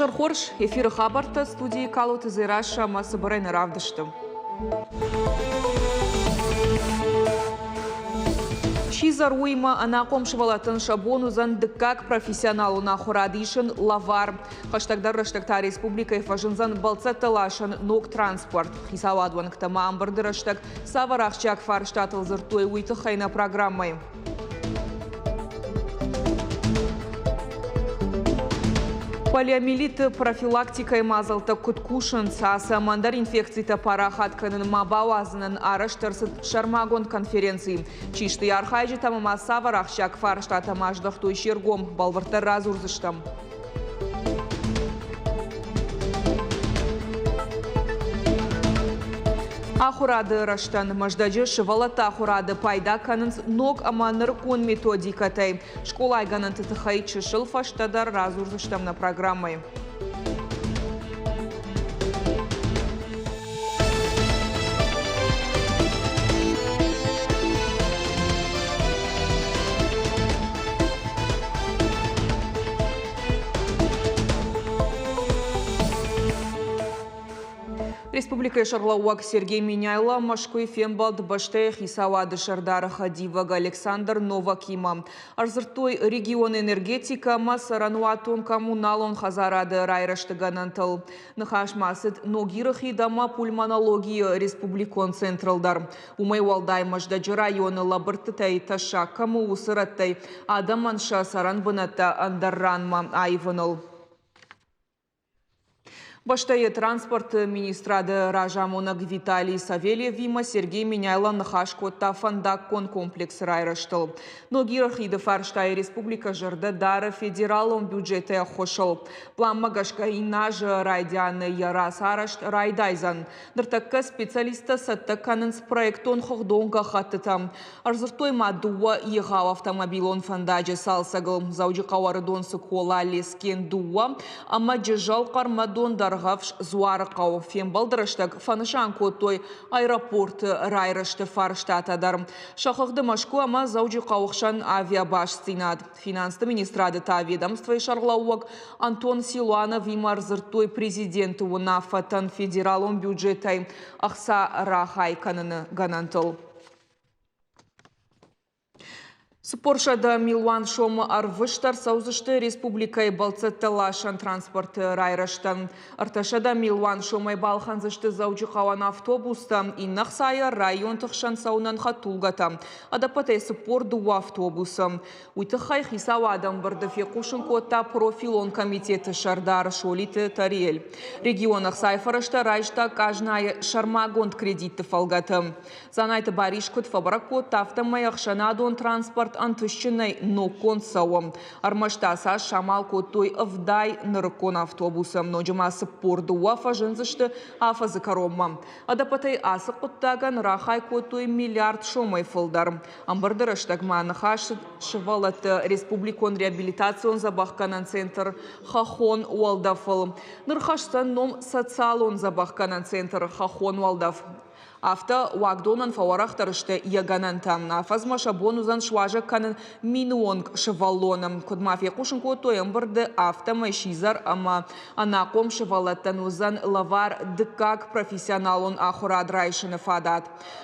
Изӕр хорз, эфиры хабӕрттӕ студийы Калоты Дзерассӕ ӕмӕ цыбырӕй нӕ равдысты. Сидзӕр уыимӕ ӕнахъом сывӕллӕттӕн сӕ бон уыдзӕн дыккаг профессионалон ахуырад исын лӕвар. Хӕстӕгдӕр рӕстӕг та республикӕйы фӕзындзӕн бӕлццӕттӕ ласӕн ног транспорт. Хицауад уӕнгтӕ ма ӕмбырды рӕстӕг цавӕр ахсджиаг фарстатыл дзырдтой, уый тыххӕй нӕ программӕйы. Полиомиелиты профилактикӕйы мадзӕлттӕ куыд кусынц, ацы ӕмӕ ӕндӕр инфекцитӕ парахат кӕнын ма бауадзынӕн арӕзт ӕрцыд сӕрмагонд конференци. Чи сты йӕ архайджытӕ ӕмӕ ма цавӕр ахсджиаг фарстатӕм аздӕхтой се ргом, бӕлвырддӕр радзурдзыстӕм. Ахуырады рӕзтӕн Мӕздӕджы сывӕллӕтты ахуырады пайда кӕнынц ног ӕмӕ нырыккон методикӕтӕй. Скъолайы гӕнӕнты тыххӕй чысыл фӕстӕдӕр радзурдзыстӕм нӕ программӕйы. Республикӕйы сӕргълӕууӕг Сергей Меняйло Мӕскуыйы фембӕлд бӕстӕйы хицауады сӕрдары хӕдивӕг Александр Новакимӕ. Ӕрдзырдтой регионы энергетикӕ ӕмӕ цӕрӕнуатон-коммуналон хӕдзарады райрӕзты гӕнӕнтыл. Ныхас ма цыд Ногиры хид ӕмӕ пульмонологийы республикон центрыл дӕр. Уымӕй уӕлдай Мӕздӕджы районы лӕбырдтытӕй тӕссаг кӕм у, уыцы рӕттӕй адӕмӕн сӕ цӕрӕн бынӕттӕ ӕндӕр ранмӕ аивыныл. Бӕстӕйы транспорты министрады разамонӕг Виталий Савельевимӕ Сергей Меняйло ныхас кодта фӕндаггон комплексы райрӕзтыл. Ногиры хиды фарстайы республикӕ зӕрдӕ дары федералон бюджеты ӕххуысыл. Пъланмӕ гӕсгӕ иннӕ азы райдианы йӕ рацарӕзт райдайдзӕн. Ныртӕккӕ специалисттӕ цӕттӕ кӕнынц проектон-хыгъдон гӕххӕттытӕ. Ӕрдзырдтой ма дыууӕ егъау автомобилон фӕндаджы цалцӕгыл Дзӕуджыхъӕуы Ӕрыдон Цыкола Лескен дыууӕ ӕмӕ Джызӕл Хъӕрмӕдон Дӕргъӕвс Дзуарыхъӕу. Фембӕлды рӕстӕг фӕнысан кодтой аэропорты райрӕзты фарстатӕ дӕр. Сӕ хыгъды Мӕскуы ӕмӕ Дзӕуджыхъӕуы хсӕн авиабастдзинад. Финансты министрады та ведомствойы сӕргълӕууӕг Антон Силуановимӕ ӕрдзырдтой президенты уынаффӕтӕн федералон бюджетӕй ӕхца рахай кӕныны гӕнӕнтыл. 400 милуан сомы ӕрвыст ӕрцӕудзысты республикӕйы бӕлццӕттӕ ласӕн транспорты райрӕзтӕн. 300 милуан сомӕй балхӕндзысты Дзӕуджыхъӕуӕн автобустӕ, иннӕ хцайӕ районты хсӕн цӕуынӕн хӕдтулгӕтӕ. Ӕдӕппӕтӕй 42 автобусы. Уый тыххӕй хицауады ӕмбырды фехъусын кодта профилон комитеты сӕрдар Солиты Тариэль. Регионы ӕхцайы фӕрӕзтӕ райста къазнайы сӕрмагонд кредитты фӕлгӕты. Дзанайты Барис куыд фӕбӕрӕг кодта, афтӕмӕй ӕхсӕнадон транспорт ӕнтыстджынӕй ноггонд цӕуы. Ӕрмӕст ацы самал кодтой ӕвдай нырыккон автобусы, ноджы ма 42 фӕзындзысты афӕдзы кӕронмӕ. Ӕдӕппӕтӕй ацы хъуыддагӕн рахай кодтой миллиард сомӕй фылдӕр. Ӕмбырды рӕстӕг ма ныхас цыд сывӕллӕтты республикон реабилитацион дзӕбӕхгӕнӕн центр Хӕххон уӕлдӕфыл. Ныр хӕсдзӕн ном социалон дзӕбӕхгӕнӕн центр Хӕххон уӕлдӕф. Афтӕ уагдонӕн фӕуӕрӕхдӕр сты йӕ гӕнӕнтӕ. Афӕдзмӕ сӕ бон уыдзӕн суазӕг кӕнын мины онг сывӕллоны. Куыд ма фехъусын кодтой ӕмбырды, афтӕмӕй сидзӕр ӕмӕ ӕнахъом сывӕллӕттӕн уыдзӕн лӕвар дыккаг профессионалон ахуырад райсыны фадат.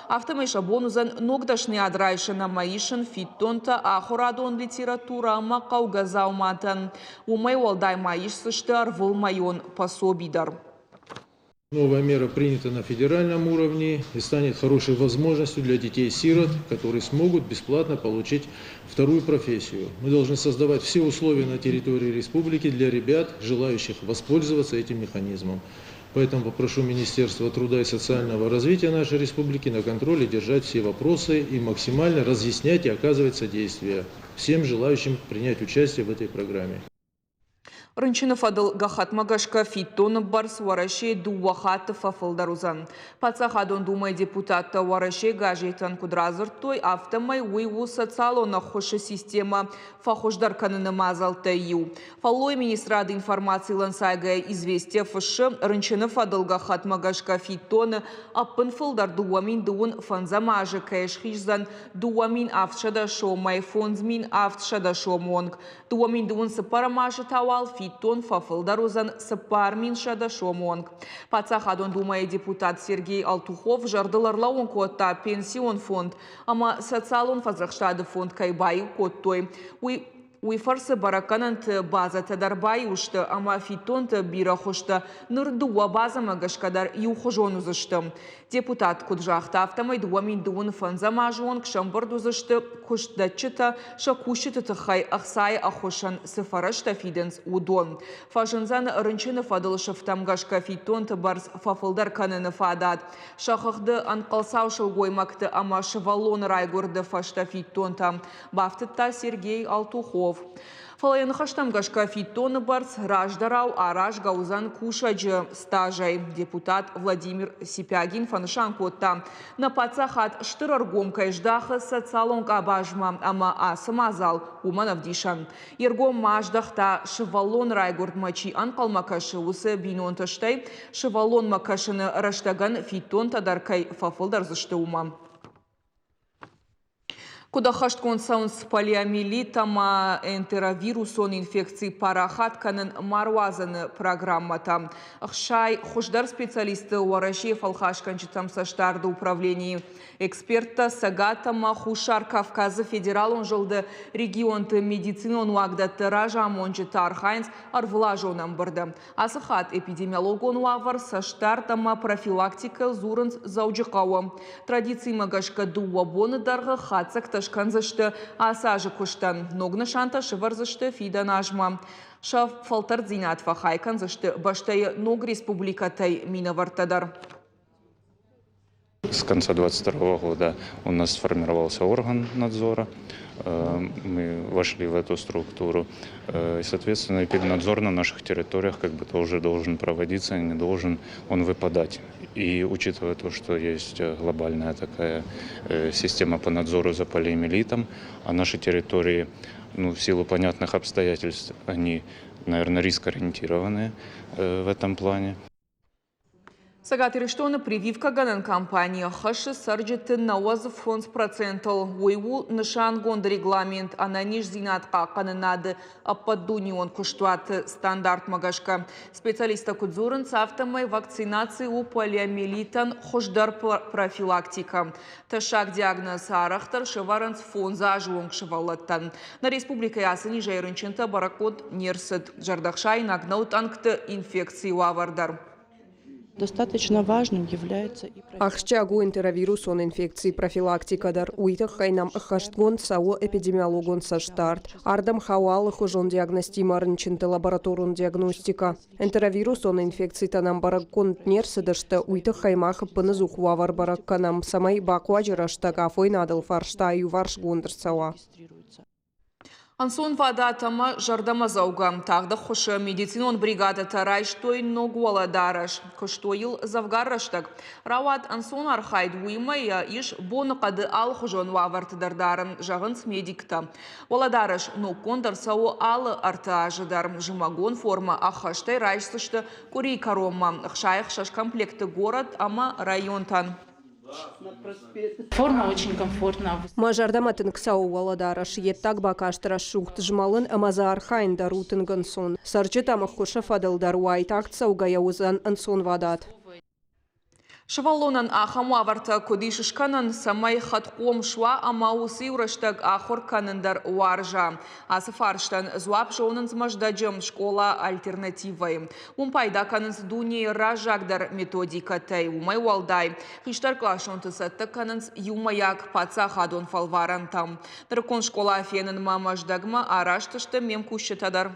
Афтӕмӕй сӕ бон уыдзӕн ног дӕсныйад райсын ӕмӕ исын фиддонтӕ, ахуырадон литературӕ ӕмӕ хъӕугӕ дзауматӕн. Уымӕй уӕлдай ма исдзысты ӕрвылмӕйон пособи дӕр. Новая мера принята на федеральном уровне и станет хорошей возможностью для детей-сирот, которые смогут бесплатно получить вторую профессию. Мы должны создавать все условия на территории республики для ребят, желающих воспользоваться этим механизмом. Поэтому попрошу Министерство труда и социального развития нашей республики на контроле держать все вопросы и максимально разъяснять и оказывать содействие всем желающим принять участие в этой программе. Рынчыны фӕдыл гӕххӕтмӕ гӕсгӕ фиддоны бӕрц Уӕрӕсейы дыууӕ хатты фӕфылдӕр уыдзӕн. Паддзахадон Думӕйы депутаттӕ Уӕрӕсейы газетӕн куыд радзырдтой, афтӕмӕй уый у социалон ӕххуысы системӕ фӕхуыздӕр кӕныны мадзӕлттӕй иу. Фӕллойы министрады информацийыл ӕнцайгӕйӕ «Известия» фыссы, рынчыны фӕдыл гӕххӕтмӕ гӕсгӕ фиддоны ӕппынфылдӕр 2025 азы кӕй схиздзӕн 2700 сомӕй 5700 сомы онг. 2024 азы та уал фиддон. фиддон фӕфылдӕр уыдзӕн 4100 сомы онг. Паддзахадон Думӕйы депутат Сергей Алтухов зӕрдыл ӕрлӕууын кодта, пенсион фонд ӕмӕ социалон фӕдзӕхстады фонд кӕй баиу кодтой, уый Уый фӕрцы бӕрӕггӕнӕнты базӕтӕ дӕр баиу сты ӕмӕ фиддонты бирӕ хуызтӕ ныр дыууӕ базӕмӕ гӕсгӕ дӕр иухуызон уыдзысты. Депутат куыд загъта, афтӕмӕй 2025 азы онг сӕмбырд уыдзысты куыстдӕтджытӕ сӕ кусджыты тыххӕй ӕхцайы ӕххуысӕн цы фӕрӕзтӕ фидынц, уыдон. Фӕзындзӕн рынчыны фӕдыл сыфтӕм гӕсгӕ фиддонты бӕрц фӕфылдӕр кӕныны фадат. Сӕ хыгъды ӕнхъӕлцау сылгоймӕгты ӕмӕ сывӕллоны райгуырды фӕстӕ фиддонтӕ бафтыдта Сергей Алтухов. Фӕлӕ йӕ ныхӕстӕм гӕсгӕ фиддоны бӕрц раздӕрау аразгӕ уыдзӕн кусӕджы стажӕй. Депутат Владимир Сипягин фӕнысан кодта, нӕ паддзахад стыр ӕргом кӕй здахы социалон къабазмӕ ӕмӕ ацы мадзал уымӕн ӕвдисӕн. Йе ргом ма аздӕхта, сывӕллон райгуырдмӕ чи ӕнхъӕлмӕ кӕсы, уыцы бинонты, стӕй сывӕллонмӕ кӕсыны рӕстӕгӕн фиддонтӕ дӕр кӕй фӕфылдӕр уымӕ. Куыд ӕххӕстгонд цӕуынц полиомиелит ӕмӕ энтеровирусон инфекци парахат кӕнын маруадзыны программӕтӕ? Ӕхсай хуыздӕр специалистты Уӕрӕсейы фӕлхасгӕнджытӕм цӕстдарды управленийы эксперттӕ Цӕгат ӕмӕ Хуссар Кавказы федералон зылды регионты медицинон уагдӕтты разамонджытӕ архайынц ӕрвылазон ӕмбырды. Ацы хатт эпидемиологон уавӕр, цӕстдард ӕмӕ профилактикӕйыл дзурынц Дзӕуджыхъӕуы. Традицимӕ гӕсгӕ дыууӕ боны дӕргъы хатдзӕгтӕ скӕндзысты ацы азы куыстӕн. Ног нысантӕ сӕвӕрдзысты фидӕн азмӕ. Сӕ фӕлтӕрддзинад фӕхай кӕндзысты бӕстӕйы ног республикӕтӕй минӕвӕрттӕ дӕр. С конца 2022 года у нас сформировался орган надзора. Мы вошли в эту структуру. И, соответственно, эпиднадзор на наших территориях как бы тоже должен проводиться, не должен он выпадать. И учитывая то, что есть глобальная такая система по надзору за полиомиелитом, а наши территории, ну, в силу понятных обстоятельств, они, наверное, рискоориентированные в этом плане. Цӕгат Ирыстоны прививкӕгӕнӕн кампани хӕссы цӕрджыты 95 процентыл. Уый у нысангонд регламент ӕнӕниздзинад хъахъхъӕнынады ӕппӕтдунеон куыстуаты стандартмӕ гӕсгӕ. Специалисттӕ куыд дзурынц, афтӕмӕй вакцинаци у полиомиелитӕн хуыздӕр профилактикӕ. Тӕссаг диагноз арӕхдӕр сӕвӕрынц 5 азы онг сывӕллӕттӕн. Нӕ республикӕйы ацы низӕй рынчынтӕ бӕрӕггонд не рцыд. Зӕрдӕхсаинаг нӕу тъӕнгты инфекцийы уавӕр дӕр. Достаточно важным является и Ахсджиаг у энтеровирусон инфекцийы профилактикӕ дӕр. Уый тыххӕй нӕм ӕххӕстгонд цӕуы эпидемиологон цӕстдард. Ардӕм хауы алыхуызон диагнозтимӕ рынчынты лабораторон диагностикӕ. Энтеровирусон инфекцитӕ нӕм бӕрӕггонд не рцыдысты, уый тыххӕй мах ӕппынӕдзух уавӕр бӕрӕг кӕнӕм, цӕмӕй бахъуаджы рӕстӕг афойнадыл фарста иуварсгонд ӕрцӕуа. Ӕнцонвадат ӕмӕ зӕрдӕмӕдзӕугӕ тагъд ӕххуысы медицинон бригадӕтӕ райстой ног уӕлӕдарӕс. Куыстой йыл дзӕвгар рӕстӕг. Рауад ӕнцон архайд, уыимӕ йӕ ис боныхъӕды алыхуызон уавӕрты дӕр дарын, зӕгъынц медиктӕ. Уӕлӕдарӕс ноггонд ӕрцӕуы алы 3 азы дӕр. Зымӕгон формӕ ӕххӕстӕй райсдзысты къуырийы кӕронмӕ. 66 комплекты горӕт ӕмӕ районтӕн. Форма очень комфортна. Мӕ зӕрдӕмӕ тынг цӕуы уӕлӕдарӕс, йе ддаг бакаст рӕсугъд, змӕлын ӕмӕ дзы архайын дӕр у тынг ӕнцон. Цӕрджытӕм ӕххуысы фӕдыл дӕр уайтагъд цӕугӕйӕ уыдзӕн ӕнцонвадат. Сывӕллонӕн ахӕм уавӕртӕ куыд ис скӕнӕн, цӕмӕй хӕдхъом суа ӕмӕ уыцы иу рӕстӕг ахуыр кӕнын дӕр уарза? Ацы фарстӕн дзуапп зонынц Мӕздӕджы скъола «Альтернатива»-йы. Уым пайда кӕнынц дунейы раззагдӕр методикӕтӕй. Уымӕй уӕлдай, хистӕркъласонты цӕттӕ кӕнынц иумӕйаг паддзахадон фӕлварӕнтӕм. Нырыккон скъола фенынмӕ Мӕздӕгмӕ араст сты ме мкусджытӕ дӕр.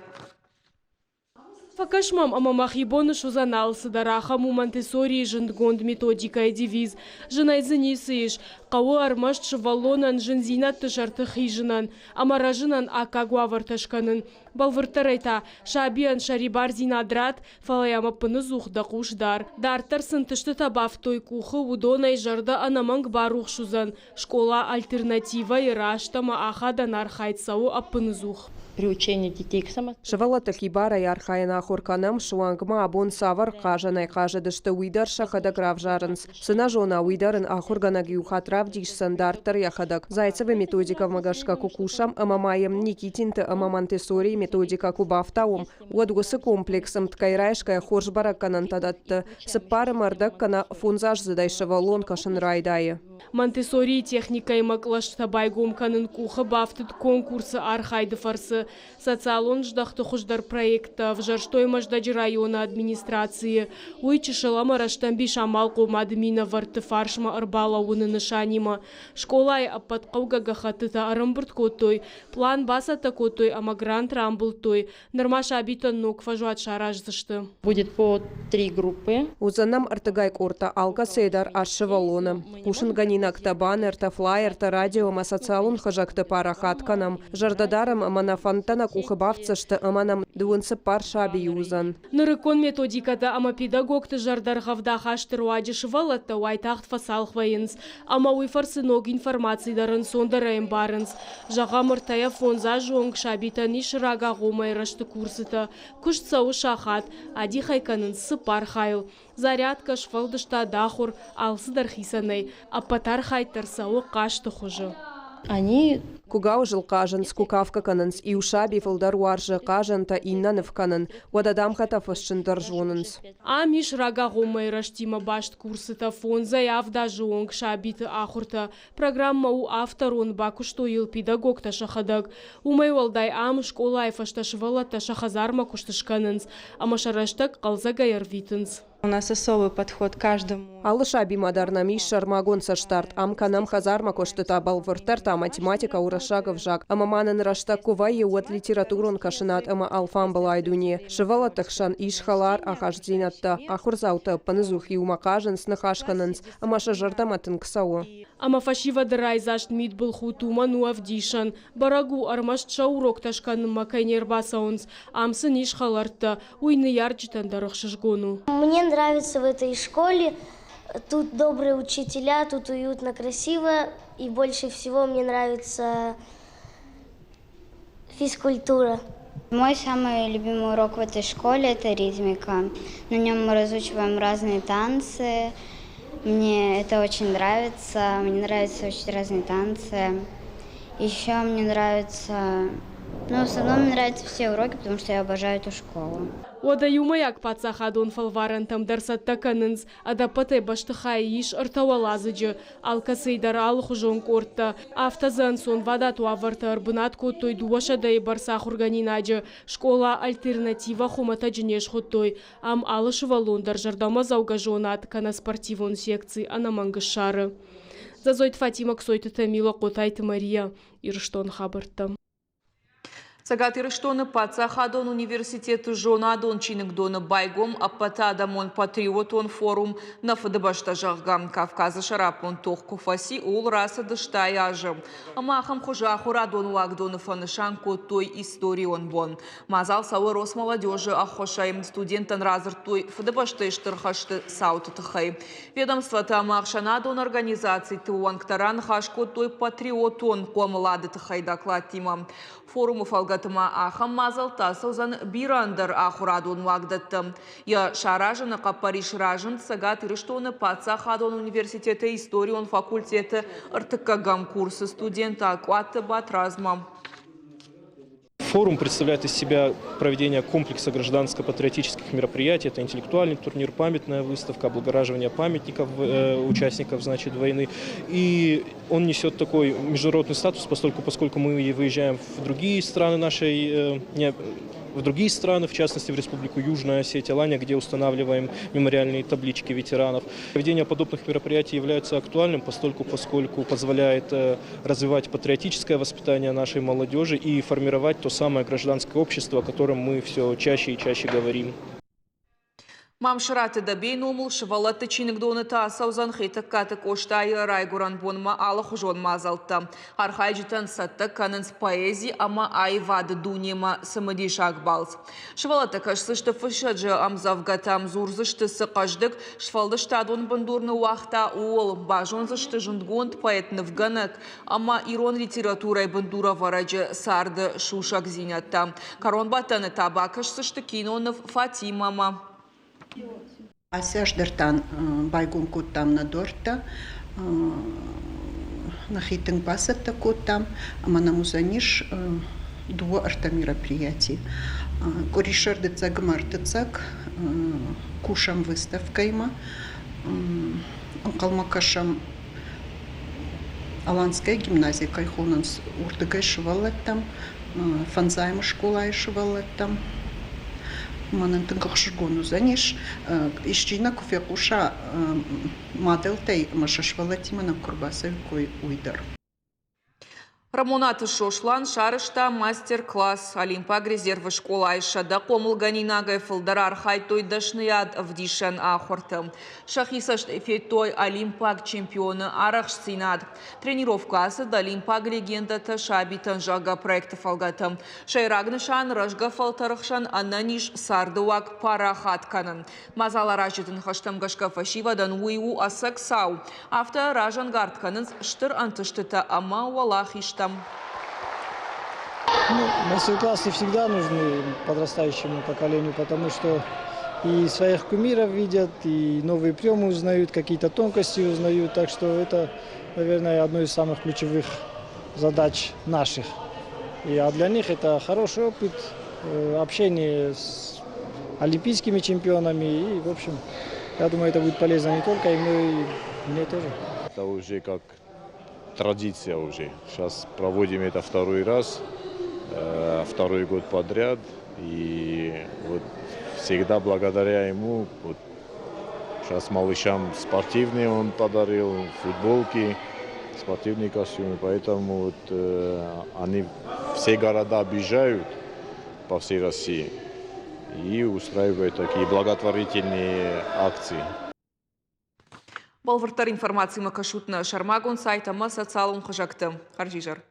Фӕкӕс мӕм, ӕмӕ мӕхи бон суыдзӕн алцыдӕр, ахӕм у Монтессорийы зындгонд методикӕйы девиз. Зынӕй дзы ницы ис. Хъӕуы ӕрмӕст сывӕллонӕн зындзинӕдты сӕрты хизынӕн ӕмӕ рӕзынӕн аккаг уавӕртӕ скӕнын. Бӕлвырддӕрӕй та, сабийӕн сӕрибардзинад ратт, фӕлӕ йӕм ӕппынӕдзух дӕ хъус дар. Дарддӕр цы ӕнтыстытӕ бафтой къухы, уыдонӕй зӕрдӕ ӕнӕмӕнг барухс уыдзӕн. Скъола «Альтернатива»-йы рӕзт ӕмӕ ахадӕн архайд цӕуы ӕппынӕдзух. Приучение детей к само... Сывӕллӕтты хибарӕй архайын ахуыр кӕнӕм, суанг ма абон цавӕр хъазӕнӕй хъазыдысты, уый дӕр сӕхӕдӕг равзарынц. Цы нӕ зона, уый дӕр ын ахуыргӕнӕг иу хатт равдисдзӕн дарддӕр йӕхӕдӕг. Зайцевы методикӕмӕ гӕсгӕ куы кусӕм ӕмӕ ма йӕм Никитинты ӕмӕ Монтессорийы методикӕ куы бафтауӕм, уӕд уыцы комплекс ӕмткӕй райсгӕ хорз бӕрӕггӕнӕнтӕ дӕтты. Цыппар ӕмӕ ӕрдӕг кӕнӕ фондзаздзыдӕй сывӕллон кӕсын райдайы. Монтессорийы техникӕимӕ кълӕстӕ байгом кӕнын къухы бафтыд конкурсы архайды фӕрцы. Социалон здӕхты хуыздӕр проекттӕ ӕвзӕрстой Мӕздӕджы районы администрацийы. Уый чысыл ӕмӕ рӕстӕмбис амалхъомады минӕвӕртты фарсмӕ ӕрбалӕууыны нысанимӕ. Скъолайы ӕппӕт хъӕугӕ гӕххӕттытӕ ӕрӕмбырд кодтой, пълан бацӕттӕ кодтой ӕмӕ грант рамбылдтой. Нырма сабитӕн ног фӕзуат сараздзысты. Будет по три группы. Уыдзӕн нӕм ӕртыгай къордтӕ алкӕцыйы дӕр аст сывӕллоны. Хъусынгӕнинӕгтӕ, баннертӕ, флайертӕ, радио ӕмӕ социалон хызӕгты парахат кӕнӕм. Зӕрдӕ дарӕм ӕмӕ нӕ фӕндтӕ нӕ къухы бафтдзысты ӕмӕ нӕм дыууын цыппар сабийы уыдзӕн. Нырыккон методикӕтӕ ӕмӕ педагогты зӕрдӕргъӕвд ахасты руаджы сывӕллӕттӕ уайтагъд фӕцалх вӕййынц ӕмӕ уый фӕрцы ног информаци дӕр ӕнцондӕрӕй ӕмбарынц. Зӕгъӕм, ӕртӕйӕ фондз азы онг сабитӕн ис рагагъоммӕйы рӕзты курсытӕ. Куыст цӕуы сахат, адих ӕй кӕнынц цыппар хайыл. Зарядкӕ, сфӕлдыстад, ахуыр, алцыдӕр хицӕнӕй. Ӕппӕт архайд дӕр цӕуы хъазты хуызы. Они Куы гауызыл хъазынц, куы кафгӕ кӕнынц, иу саби фылдӕр уарзы хъазӕнтӕ, иннӕ ныв кӕнын. Уӕдӕ дамгъӕтӕ фыссын дӕр зонынц. Ам ис рагагъоммӕйы рӕзтимӕ баст курсытӕ фондзӕй авд азы онг сабиты ахуыртӕ. Программӕ у авторон, бакуыстой йыл педагогтӕ сӕхӕдӕг. Уымӕй уӕлдай ам скъолайы фӕстӕ сывӕллӕттӕ сӕ хӕдзармӕ куыст скӕнынц ӕмӕ сӕ рӕстӕг хъӕлдзӕгӕй ӕрвитынц. У нас особый подход к каждому. Алы сабимӕ дӕр нӕм ис сӕрмагонд цӕстдард. Ам кӕнӕм хӕдзармӕ куыстытӕ, бӕлвырддӕр та математикӕ, уырыссаг ӕвзаг. Ӕмӕ ма нын рӕстӕг куы вӕййы, уӕд литературон кӕсынад ӕмӕ алфамбылай дуне. Сывӕллӕтты хсӕн ис хӕлар ахастдзинӕдтӕ. Ахуырдзаутӕ ӕппынӕдзух иумӕ хъазынц, ныхас кӕнынц ӕмӕ сӕ зӕрдӕмӕ тынг цӕуы. Ӕмӕ фӕсивӕды райдзаст мидбылхудт уымӕн у ӕвдисӕн. Бӕрӕг у, ӕрмӕст сӕ уроктӕ скӕнынмӕ кӕй не рбацӕуынц. Ам сын ис хӕлӕрттӕ, уый ныййарджытӕн дӕр ӕхсызгон у. Мне нравится в этой школе. Тут добрые учителя, тут уютно, красиво. И больше всего мне нравится физкультура. Мой самый любимый урок в этой школе – это ритмика. На нем мы разучиваем разные танцы. Мне это очень нравится. Мне нравится учить разные танцы. Еще мне нравится... Ну, в основном мне нравятся все уроки, потому что я обожаю эту школу. Уӕдӕ иумӕйаг паддзахадон фӕлварӕнтӕм дӕр цӕттӕ кӕнынц. Ӕдӕппӕтӕй бӕстыхайы ис ӕртӕ уӕладзыджы, алкӕцыйы дӕр алыхуызон къордтӕ. Афтӕ дзы ӕнцонвадат уавӕрты ӕрбынат кодтой дыууӕсӕдӕйы бӕрц ахуыргӕнинаджы. Скъола «Альтернатива» хуымӕтӕджы не схуыдтой. Ам алы сывӕллон дӕр зӕрдӕмӕдзӕугӕ зонад кӕнӕ спортивон секци ӕнӕмӕнг ссары. Дзӕдзойты Фатимӕ, Кцойты Тамила, Хъотайты Мария, Ирыстоны хабӕрттӕ. Цӕгат Ирыстоны паддзахадон университеты зонадон чиныгдоны байгом ӕппӕтадӕмон патриотон форум «Нӕ Фыдыбӕстӕ», зӕгъгӕ, Кавказы сӕраппонд тох куы фӕци, ууыл рацыд стай азы. Ӕмӕ ахӕм хуызы ахуырадон уагдоны фӕнысан кодтой историон бон. Мадзал цӕуы Росмолодежы ӕххуысӕй. Студенттӕн радзырдтой Фыдыбӕстӕйы Стыр хӕсты цауты тыххӕй. Ведомствӕтӕ ӕмӕ ӕхсӕнадон организациты уӕнгтӕ раныхас кодтой патриотон хъомылады тыххӕй докладтимӕ. Форумы фӕлгӕты ма ахӕм мадзӕлттӕ ацӕудзӕн бирӕ ӕндӕр ахуырадон уагдӕтты. Йӕ саразыны хъӕппӕрис разынд Цӕгат Ирыстоны паддзахадон университеты историон факультеты ӕртыккӕгӕм курсы студент Акъуаты Батрадзмӕ. Форум представляет из себя проведение комплекса гражданско-патриотических мероприятий. Это интеллектуальный турнир, памятная выставка, облагораживание памятников участников, значит, войны. И он несет такой международный статус, поскольку мы выезжаем в другие страны нашей, не, в другие страны, в частности в Республику Южная Осетия, Алания, где устанавливаем мемориальные таблички ветеранов. Проведение подобных мероприятий является актуальным, поскольку позволяет развивать патриотическое воспитание нашей молодежи и формировать то самое гражданское общество, о котором мы все чаще и чаще говорим. Мамсыраты Дӕбейы номыл сывӕллӕтты чиныгдоны та ацӕудзӕн Хетӕгкаты Къостайы райгуырӕн бонмӕ алыхуызон мадзӕлттӕ. Архайджытӕн цӕттӕ кӕнынц поэзи ӕмӕ аивады дунемӕ цымыдисаг балц. Сывӕллӕттӕ кӕсдзысты фыссӕджы ӕмдзӕвгӕтӕм, дзурдзысты цы хъӕздыг сфӕлдыстадон бындур ныууагъта, ууыл, базондзысты зындгонд поэт-нывгӕнӕг ӕмӕ ирон литературӕйы бындурӕвӕрӕджы царды сусӕгдзинӕдтӕ. Кӕронбӕттӕны та бакӕсдзысты киноныв «Фатимӕ-мӕ». Ацы аз дӕр та байгом кодтам нӕ дуӕрттӕ, нӕхи тынг бацӕттӕ кодтам ӕмӕ нӕм уыдзӕнис дыууӕ-ӕртӕ мероприятий. Къуырисӕр дыццӕг ӕмӕ ӕртыццӕг кусӕм выставкӕимӕ, ӕнхъӕлмӕ кӕсӕм Аланская гимназия кӕй хонынц, уырдыгӕй сывӕллӕттӕм, фӕндзайӕм скъолайы сывӕллӕттӕм. Мӕнӕн тынг ӕхсызгон уыдзӕнис, исчи нӕ куы фехъуса мадӕлтӕй ӕмӕ сӕ сывӕллӕттимӕ нӕм куы ӕрбацӕуиккой, уый дӕр. Рӕмонаты Сослан сарӕзта мастер-класс. Олимпаг резервы скъолайы 100 хъомылгӕнинагӕй фылдӕр архайдтой дӕсныйад ӕвдисӕн ахуырты. Сӕхи цӕстӕй федтой олимпаг чемпионы арӕхстдзинад. Тренировкӕ ацыд олимпаг легендӕтӕ сабитӕн зӕгъгӕ проекты фӕлгӕты. Сӕйраг нысан рӕзгӕ фӕлтӕры хсӕн ӕнӕниз цардыуаг парахат кӕнын. Мадзаларазджыты ныхӕстӕм гӕсгӕ фӕсивӕдӕн уый у ӕцӕг цау. Афтӕ разӕнгард кӕнынц стыр ӕнтыстытӕ ӕмӕ уӕлахизтӕм. Ну, мастер-классы всегда нужны подрастающему поколению, потому что и своих кумиров видят, и новые приемы узнают, какие-то тонкости узнают. Так что это, наверное, одно из самых ключевых задач наших. И, а для них это хороший опыт, общение с олимпийскими чемпионами. И, в общем, я думаю, это будет полезно не только им, но и мне тоже. Это уже как традиция уже. Сейчас проводим это второй раз, второй год подряд. И вот всегда благодаря ему, вот сейчас малышам спортивные он подарил, футболки, спортивные костюмы. Поэтому вот, они все города объезжают по всей России и устраивают такие благотворительные акции. Бӕлвырддӕр информацимӕ кӕсут нӕ сӕрмагонд сайт ӕмӕ социалон хызӕгты. Хӕрзизӕр.